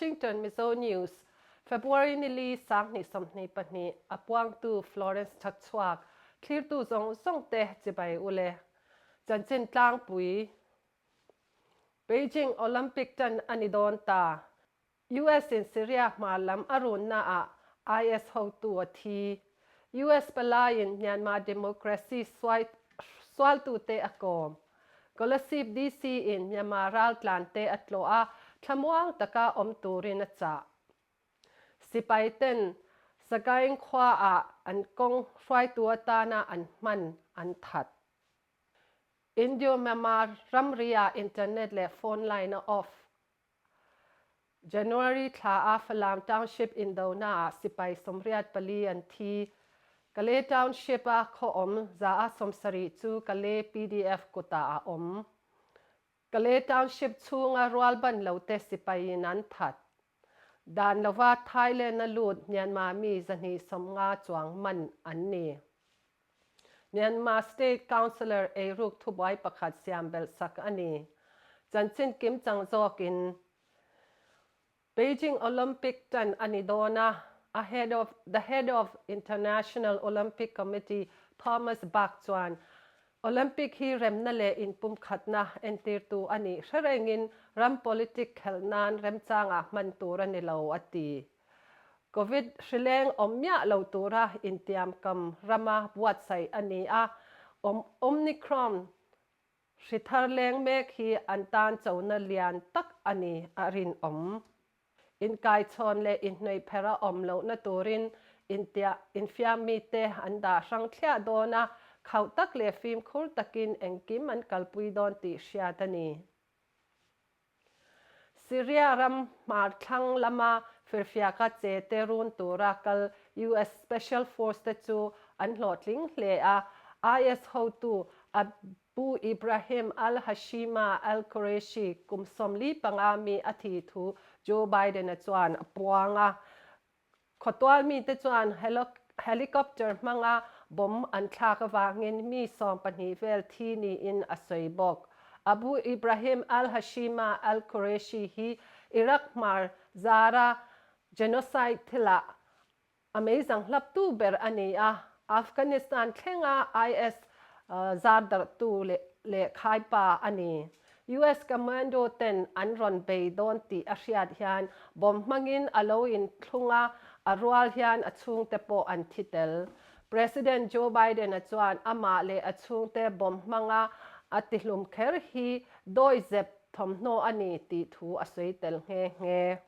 Washington Mizo News, February ni li 2022 a puangtu Florence Chhakchhuak, thlirtu zawng zawng te chibai ule. Chanchin tlangpui Beijing Olympic tan a ni dawn ta. US in Syria hmar lam a runna ah IS hotu a thi. US palaiin Myanmar democracy sualtute a kawm. Kolasib DC in Myanmar raltlan te a tlawh a, thlamuang taka awm turin a chah. Sipai ten Sagaing khua ah an kawng hruaitu atana an hman an that. Indo-Myanmar ramri ah internet leh phone line a off. January thla a Falam Township indona ah sipai 84 an thi. Kalay Township a khaw awm 170 chu Kalay PDF kutah a awm. Kalay Township chhunga rualban lote sipaiin an that. Dan lova Thailand a lut Myanmar mi 250 chuang man an ni. Myanmar State Councillor eiruk thubuai pakhat siam belh sak a ni. Chanchin kim chang zawkin Beijing Olympic tan a ni dawn a, a head of the head of International Olympic Committee Thomas Bach chuan Olympic hi remna leh inpumkhatna entirtu a nih hre rengin ram politic khelh nan remchangah hman tur a ni lo, a ti. Covid hrileng awm miah lo tura intiamkam rama buatsaih a ni a, Omicron hri thar leng mek hi an tan chona lian tak a ni a rinawm. Inkaichhawn leh inhnawih pherh a awm lohna turin intiah infiam mite an dah hrang thliah dawn a, khauh tak leh fimkhur takin engkim an kalpui dawn tih hriat a ni. Syria ram hmar thlang lama firfiaka che te run tura kal US Special Force te chu an hlawhtling hle a, IS hotu Abu Ibrahim al-Hashima al-Qureshi kum 45 mi a thi thu Joe Biden-a chuan a puang a. Khawtual mite chuan helicopter hmanga bomb an thlak avangin mi 12 vel thi niin a sawi bawk. Abu Ibrahim al-Hashima al-Qureshi hi Iraq hmar zara genocide thilah a meizang hlaptu ber a ni a, Afghanistan thlenga IS zar darhtu leh khaipa a ni. US commando ten an rawn bei dawn tih a hriat hian bomb hmangin a lo inthlung a, a rual hian a chhungte pawh an thi tel. President Joe Biden-a chuan amah leh a chhungte bomb hmanga a tihlum kher hi dawizep thawmhnaw a ni tih thu a sawi tel nghe nghe.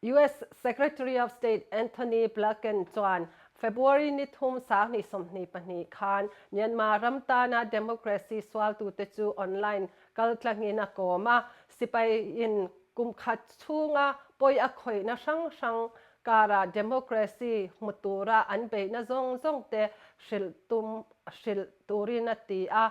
US Secretary of State Antony Blinken chuan February ni thum 2022 khan Myanmar ram tana democracy sualtute chu online kaltlangin a kawm a, sipaiin kum khat chhunga pawi a khawihna hrang hrang karah democracy hmu tura an beihna zawng zawng te hrilh tum hrilh turin a ti a.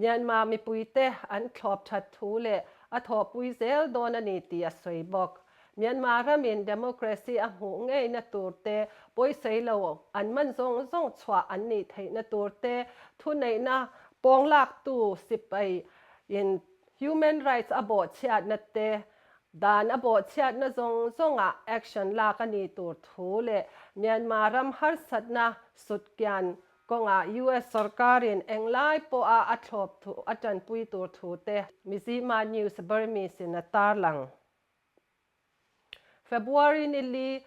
Myanmar mipuite an thlawp that thu leh a thawhpui zel dawn a ni tih a sawi bawk. Myanmar ramin democracy a hmuh ngeina tur te, pawisawi lo an man zawng zawng chhuah an nih theihna tur te, thuneihna pawnglaktu sipai in human rights a bawhchhiatna te, dan a bawhchhiatna zawng zawngah action lak a nih tur thu leh Myanmar ram harsatna sutkian Kawngah US sorkarin englai pawha a thlawp thu a tanpui tur thu te Mizzima News Burmese in a tarlang. February ni li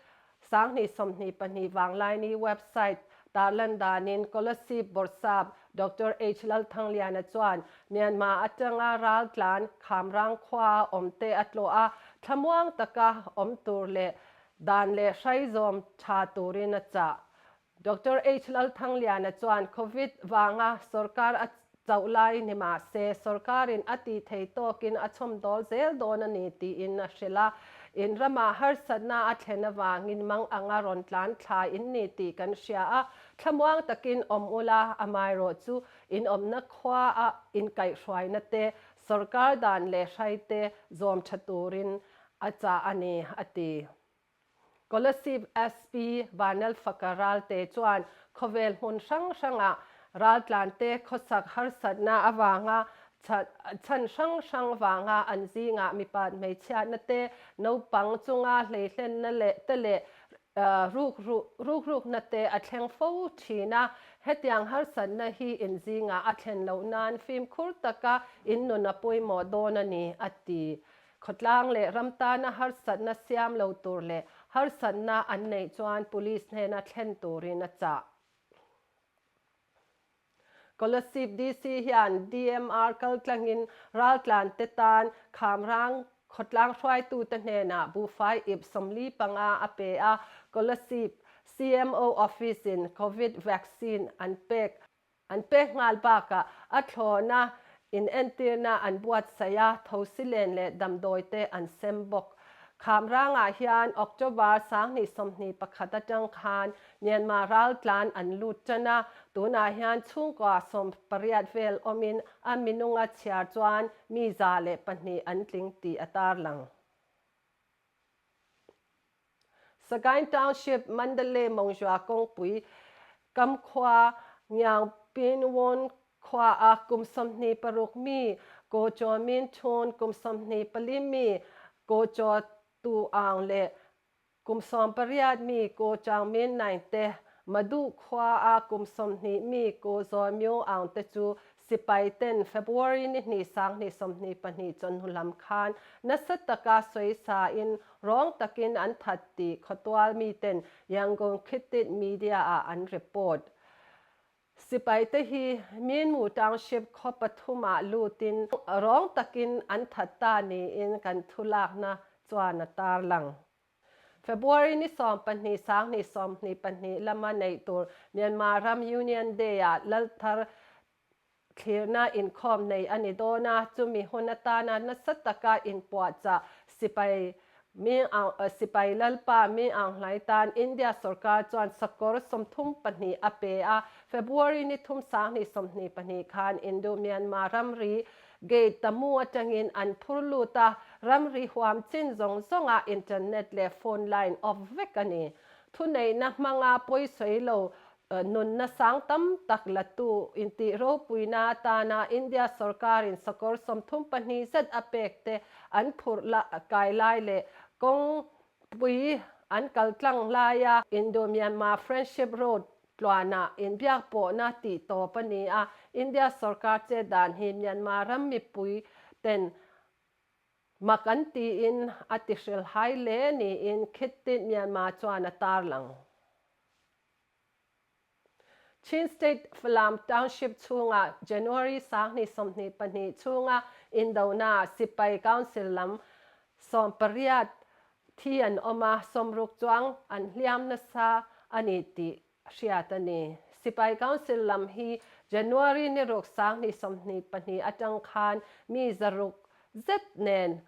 2022 Vanglaini website tarlan danin Kolasib Bawrhsap Doctor H Lalthangliana chuan Myanmar atanga raltlan Khamrang khua awmte a tlawh a, thlamuang taka awm tur leh dan leh hraizawm tha turin a chah. Doctor H Lalthangliana chuan Covid vanga sorkar a chauh lai ni mah se, sorkarin a tih thei tawkin a chhawmdawl zel dawn a ni tiin a hrilh a. In ramah harsatna a thlen avangin mang anga rawn tlan thla in ni tih kan hria a, thlamuang takin awm ula, amaherawh chu in awmna khua a inkaihhruaina te, sorkar dan leh hrai te zawm tha turin a chah a ni, a ti. Kolasib SP Vanal Faka Ralte chuan khawvel hmun hrang hrangah raltlante khawsak harsatna avanga Chhan hrang hrang vanga an zingah mipa hmeichhiatna te, naupang chunga hleihlenna leh te leh rukrukna te a thleng fo thin a. Hetiang harsatna hi in zingah a thlen loh nan fimkhur taka in nun a pawimawh dawn a ni, a ti. Khawtlang leh ram tana harsatna siam lo tur leh harsatna an neih chuan police hnena thlen turin a chah. Kolasib DC hian DMR kaltlangin raltlante tan Khamrang khawtlang hruaitute hnenah buhfai ip 45 a pe a, Kolasib CMO Office-in Covid vaccine an pek an pek nghal bakah a thlawhna inentirna an buatsaih a, thosilen leh damdawite an sem bawk. Khamrangah hian October 2021 atang khan Myanmar raltlan an lut tan a, tunah hian chhungkua 18 vel awmin a minunga chhiar chuan mi 102 an tling tih a tarlang. Sagaing Township Mandalay Mongzua kawngpui kam khua Ngiang Pin Won khua ah kum 26 mi Ko Kyaw Min Htun, kum 24 mi Ko Kyaw Tu Aung le Kum 18 mi Ko Chaung Min Naing te, Madu khua ah kum 20 mi Ko Zaw Myo Aung te chu sipai ten February ni hnih 2022 chawhnu lam khan nasa taka sawisa in rawng takin an that tih khawtual mi ten Yangon Khit Thit Media ah an report. Sipai te hi Minmu Township khaw pathum ah lutin rawng takin an that ta niin kan thulakna chuan a tarlang. February ni 12 2022 lama neih tur Myanmar ram Union Day ah Lalthar thlirna inkhawm nei a ni dawn a, chumi hun atana nasa taka inpuahchah sipai sipai lalpa Min Aung Hlaing tan India sorkar chuan sakawr 32 a pe a, February ni thum 2022 khan Indo-Myanmar ramri gate Tamu atangin an phur lut a, ramri huam chin zawng zawngah internet leh phone line off vek a ni. Thuneihna hmanga pawisawi lo Nunna sang tam tak latu intih ropuina atana India sorkarin sakawr 32 zet a pek te an phurh kai lai leh kawngpui an kal tlang laia Indo-Myanmar Friendship Road tluanah inbiak pawhna tih tawp a ni a, India sorkar chet dan hi Myanmar ram mipui ten mak an tiin a tihrilhai hle niin Khit Thit Myanmar chuan a tarlang. Chin State Falam Township chhunga January 2022 chhunga indona sipai council lam 18 thi an awm a, 60 chuang an hliam nasa a ni tih hriat a ni. Sipai council lam hi January ni ruk 2022 atang khan mi 600 zet nen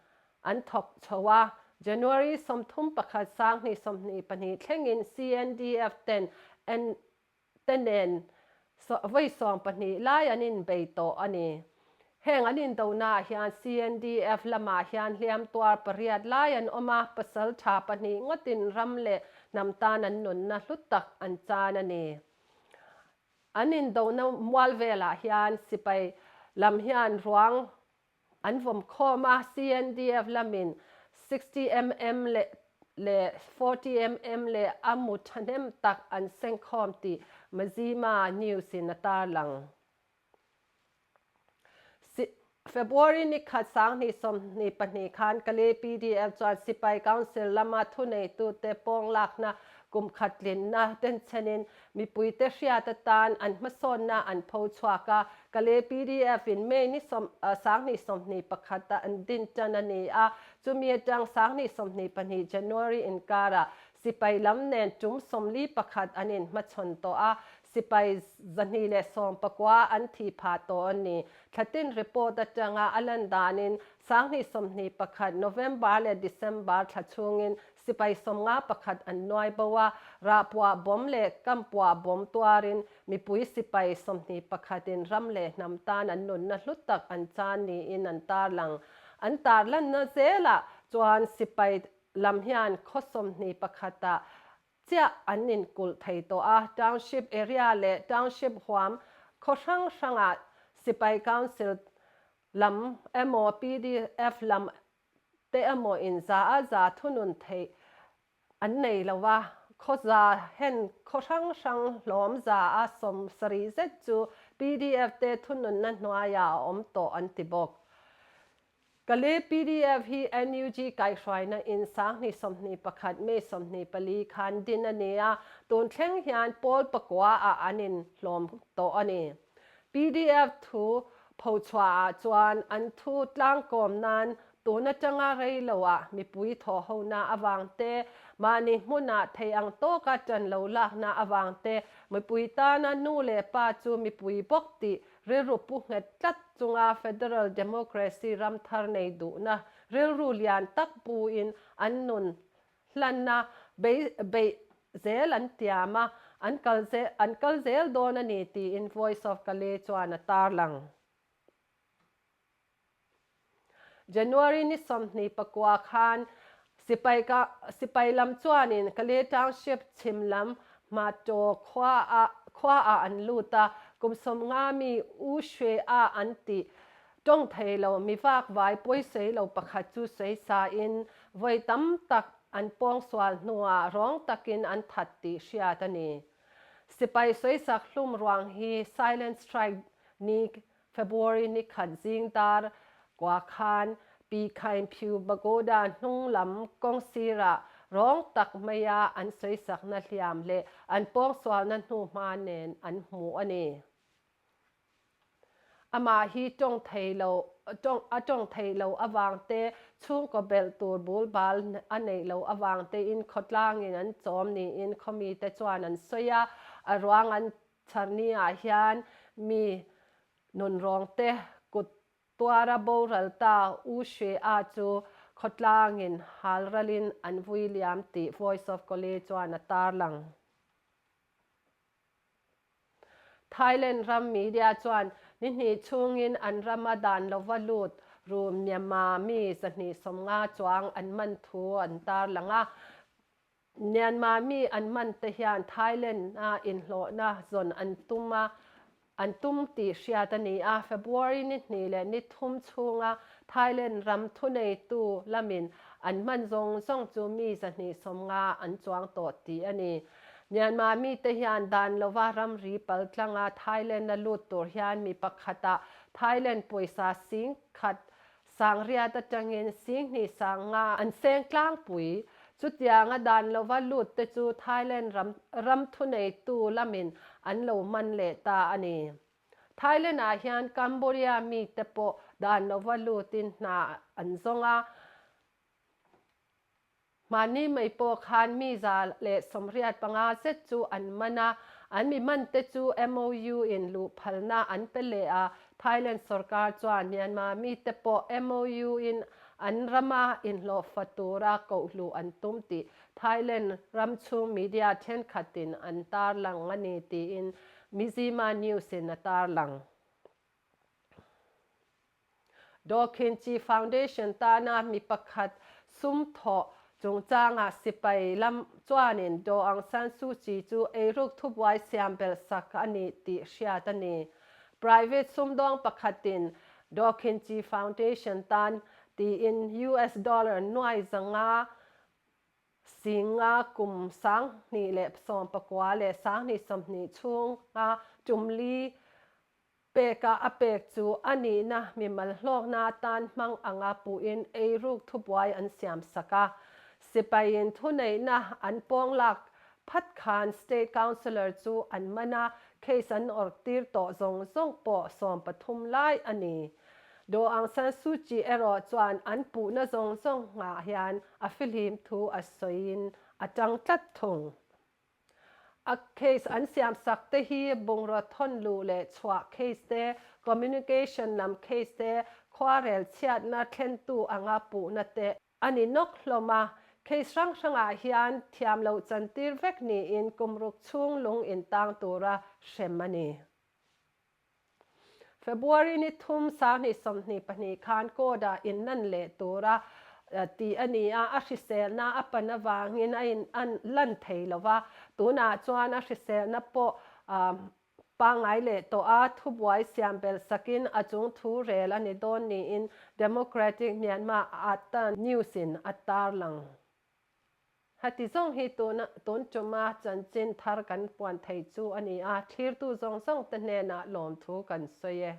an thawk chho a, January 31 2022 thlengin CNDF ten en te nen vawi 12 lai an inbei tawh a ni. Heng an indonaah hian CNDF lamah hian hliam tuar pariat lai an awm a, pasal tha pahnih ngawtin ram leh hnam tan an nunna hlu tak an chan a ni. An indona mual velah hian sipai lam hian ruang An vawm khawm a, CNDF lamin 60 mm leh leh 40 mm leh a mu thahnem tak an seng khawm tih Mizzima News in a tarlang. February ni khat 2022 khan Kalay PDF chuan Sipai Council lama thuneitute pawng lakna kum khat tlinna denchhenin Mipuite hriat atan an hmasawnna an pho chhuak a, Kalay PDF in May ni 2021 ah an din tan a ni a, chumi atang 2022 January inkarah sipai lam nen tum 41 an inhmachhawn tawh a, sipai 219 an thi phah tawh a ni. Thlatin report atanga a lan danin 2021 November leh December thla chhungin Sipai 51 an nuai bo a, rahpuah bawm leh kampuah bawm tuarin mipui sipai 21 in ram leh hnam tan an nunna hlu tak an chan niin an tarlang. An tarlanna zelah chuan sipai lam hian khaw 21 ah chiah an inkulh thei tawh a, township area leh township huam khaw hrang hrangah sipai council. lam emaw pdf lam te emaw in za a za thunun theih an nei lo a, khaw za hen khaw hrang hrang hlawm za a 70 zet chu pdf te thununna hnuaiah a awm tawh an ti bawk. Kalay pdf hi NUG kaihhruaina in 2021 May 24 khan din a ni a, tun thleng hian pawl pakua ah an in hlawm tawh a ni. Pdf thu phochhuah ah chuan an thu tlangkawm nan tun atanga rei lo ah mipui thawhhona avang te, mahni hmunah thei ang tawka ṭan lo lakna avang te, mipui tana nu leh pa chu mipui bawk tih Rilru pu nghet tlat chunga Federal Democracy ram thar nei duhna rilru lian tak puin an nun hlanna beih zel an tiam a, an kal an kal zel dawn a ni tiin Voice of Kalay chuan a tarlang. January ni 29 khan sipai ka sipai lam chuanin Kalay Township chhim lam Hmataw khua ah khua ah an lut a, kum 50 mi U Shwe a an tih tawng thei lo mi vak vai pawisawi lo pakhat chu sawi sa in vawi tam tak an pawngsual hnuah rawng takin an that tih hriat a ni. Sipai sawisak hlum ruang hi Silent Strike ni February ni khat zing dar kua khan Pi Khain Phyu Pagoda hnung lam kawng sirah rawng tak maia an sawisakna hliam leh an pawngsualna hnuhma nen an hmu a ni. Amah hi tawng thei lo a tawng thei lo avang te, chhungkaw belh tur bul bal a neih lo avang tein khawtlangin an chawm niin khawmite chuan an sawi a, a ruang an Chharni ah hian mi nunrawng te kut tuara boral ta U Shwe A chu khawtlangin halralin an vui liam tih Voice of Kalay chuan a tarlang. Thailand ram media chuan ni hnih chhungin an rama dan lova lut ru Myanmar mi 250 chuang an man thu an tarlang a. Myanmar mi an man te hian Thailand a inhlawhna zawn an tum a, an tum tih hriat a ni a. February ni hnih leh ni thum chhunga Thailand ram thuneitu lamin an man zawng zawng chu mi 250 an chuang tawh tih a ni. Myanmar mite hian dan lova ramri paltlanga Thailand a lut tur hian mi pakhatah Thailand pawisa 10,000 Sangriat atangin 2000 50 an seng tlangpui. Chutianga dan lova lut te chu Thailand ram ram thuneitu lamin an lo man leh ta a ni. Thailand ah hian Cambodia mite pawh dan lova lutin hna an zawng a. Mahni mai pawh khan mi 185 zet chu an man a, an mi man te chu MOU in luh phalna an pe leh a, Thailand sorkar chuan Myanmar mite pawh MOU in an rama inhlawhfa tura kohluh an tum tih Thailand ram chhung media thenkhatin an tarlang a ni tiin Mizzima News in a tarlang. Daw Khin Kyi Foundation tana mi pakhat sum thawh chungchangah sipai lam chuanin Daw Aung San Suu Kyi chu eiruk thubuai siam belh sak a ni tih hriat a ni. Private sumdawng pakhatin Daw Khin Kyi Foundation tan tiin US dollar nuai 500 50 kum 2019 leh 2020 chhunga tum li Peka a pek chu a nihna mimal hlawkna atan hmang anga puhin eiruk thubuai an siam sak a. Sipaiin thuneihna an pawng lak phat khan State Councillor chu an man a, case an awrh tir tawh zawng zawng pawh 13 lai a ni. Daw Aung San Suu Kyi erawh chuan an puhna zawng zawng nghah hian a fihlim thu a sawiin a tang tlat thung. A case an siam sak te hi bungraw thawn luh leh chhuah case te, communication lam case te, khuarel chhiatna thlentu anga puhna te a ni nawk hlawm a. Case hrang hrangah hian thiam loh chantir vek niin kum ruk chhung lung intang tura hrem a ni. February ni thum 2022 khan court-ah inlan leh tura tih a ni a, a hriselna a pan avangin a in lan thei lo va, tunah chuan a hriselna pawh. Pangngai leh tawh a, thubuai siam belh sakin a chung thu rel a ni dawn niin Democratic Myanmar Atta News in a tarlang. Heti zawng hi tuna tun tuma chanchin thar kan puan thei chu a ni a, thlirtu zawng zawng te hnenah lawmthu kan sawi e.